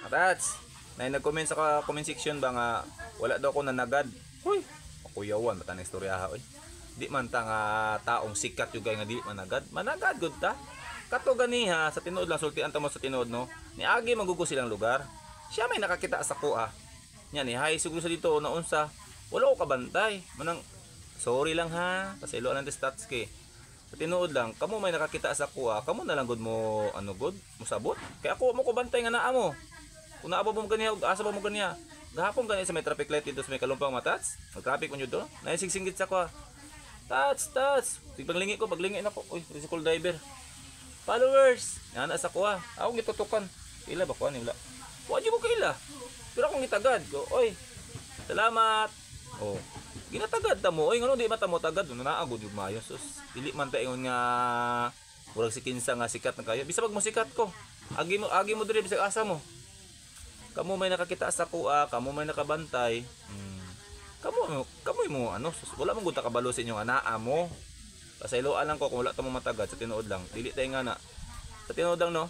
Katats, na nag-comment sa comment section ba nga wala daw ko nanagad. Huy, kuyawan mata ng istorya ha, oy. Di man ta nga taong sikat yung nga di managad. Managad gud ta. Kato ganiha sa tinuod lang, sultian ta mo sa tinuod, no. Niagi magugo silang lugar. Siya may nakakita sa kuha. Nya ni hi siguro sa dito na unsa. Wala ko kabantay. Manang sorry lang ha. Pasaylo lang stats kay. Sa tinuod lang, kamo may nakakita sa kuha, kamo na lang gud mo ano gud, mo sabot. Kay ako mo ko bantay nga naa mo. Kung naa ba mo ganiya, ug asa ba mo ganiya. Gahapon gani sa may traffic light dito sa may Kalumpang, matats. Mag-traffic man jud do. Naisigsingit sa kuha. Tats, tats. Sige, paglingi ko, paglingi nako. Uy, tricycle driver. Followers. Nga na sa kuha. Ako gitutukan. Ila ba kuha ni wala? Wa jud ko kaila. Pero akong gitagad ko, oy. Salamat. Oh. Ginatagad ta mo. Oy, ngano di man ta mo tagad? No naa gud yung maayo. Sus, dili man ta ingon nga murag si kinsa nga sikat na kayo. Bisag pag mo sikat ko. Agi mo diri bisag asa mo. Kamo may nakakita sa kuha, kamo may nakabantay. Kamo kamo mo ano, sus, wala man gud ta kabalo sa inyong anaa mo. Pasayloan lang ko kung wala ta mo matagad sa tinuod lang. Dili tayo nga na. Sa tinuod lang, no.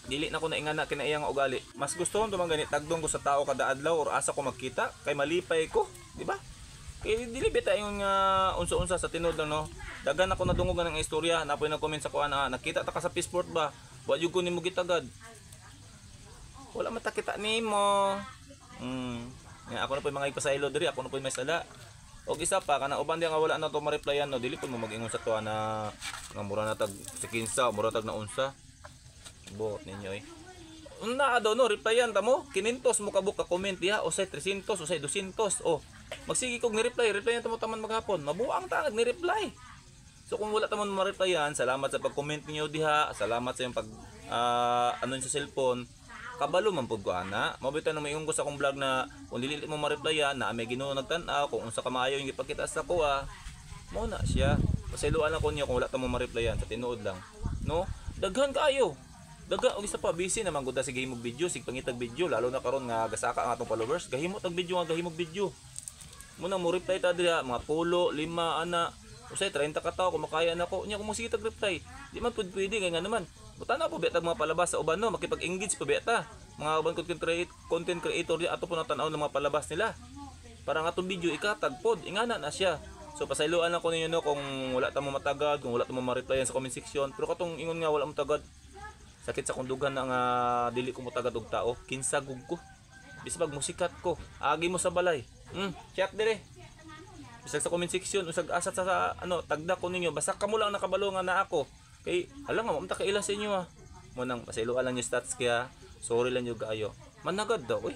Dili na ko na ingana kinaiya nga ugali. Mas gusto ko tumang gani tagdong ko sa tao kada adlaw or asa ko magkita kay malipay ko, di ba? Kay dili bita ingon nga unsa-unsa sa tinuod lang, no. Daghan ako nadungog nga ng istorya, napoy nag-comment sa kuan na nakita ta ka sa passport ba? Wa jud ko nimo gitagad. Wala man ta kita nimo. Nga ako na po mga ipasaylo diri, ako na po may sala. Og isa pa kana uban diya nga wala na to ma-replyan, no, dili po mo mag-ingon sa tuwa na nga mura na tag si kinsa, mura tag na unsa. Buot ninyo eh. Una daw no, replyan ta mo, 500 mo kabuk ka comment diha, usay 300, usay 200. Oh, magsige kog ni-reply, replyan ta mo taman maghapon. Mabuang ta nag ni-reply. So kung wala ta mo ma-replyan, salamat sa pag-comment niyo diha, salamat sa iyong pag ano sa cellphone. Kabalo man pud ko ana. Mabita na maingon ko sa akong vlog na kung dili mo ma-replyan na may Ginoo nagtan-aw kung unsa ka maayo yung gipakita sa kuha. Mo na siya. Pasayloan lang ko niyo kung wala ta mo ma-replyan sa tinuod lang. No? Daghan kaayo. Daga og isa pa, busy naman gud ta sige himog video, sig pangitag video, lalo na karon nga gasaka ang atong followers. Gahimo tag video nga gahimog video. Muna mo reply ta diha mga pulo, lima ana. Usay 30 ka tawo kung makaya nako. Nya kung mo sige tag reply. Di man pud pwede kay nga naman. Buta na po betag mga palabas sa uban, no, makipag-engage pa beta. Mga uban content creator di ato po na tan-aw ng mga palabas nila. Para nga atong video ikatag pod, ingana na siya. So pasayloan lang ko ninyo, no, kung wala ta mo matagad, kung wala ta mo ma-replyan sa comment section. Pero katong ingon nga wala mo tagad, sakit sa kundugan na nga dili ko motagad og tao, kinsagog ko. Bisag musikat ko, agi mo sa balay. Chat dire. Bisag sa comment section, usag asa sa ano, tagda ko ninyo, basta kamo lang nakabalo nga na ako. Kay hala nga mamta kaila sa inyo ah. Mo nang pasayloan lang yung stats kaya sorry lang yung kaayo. Managad daw, uy.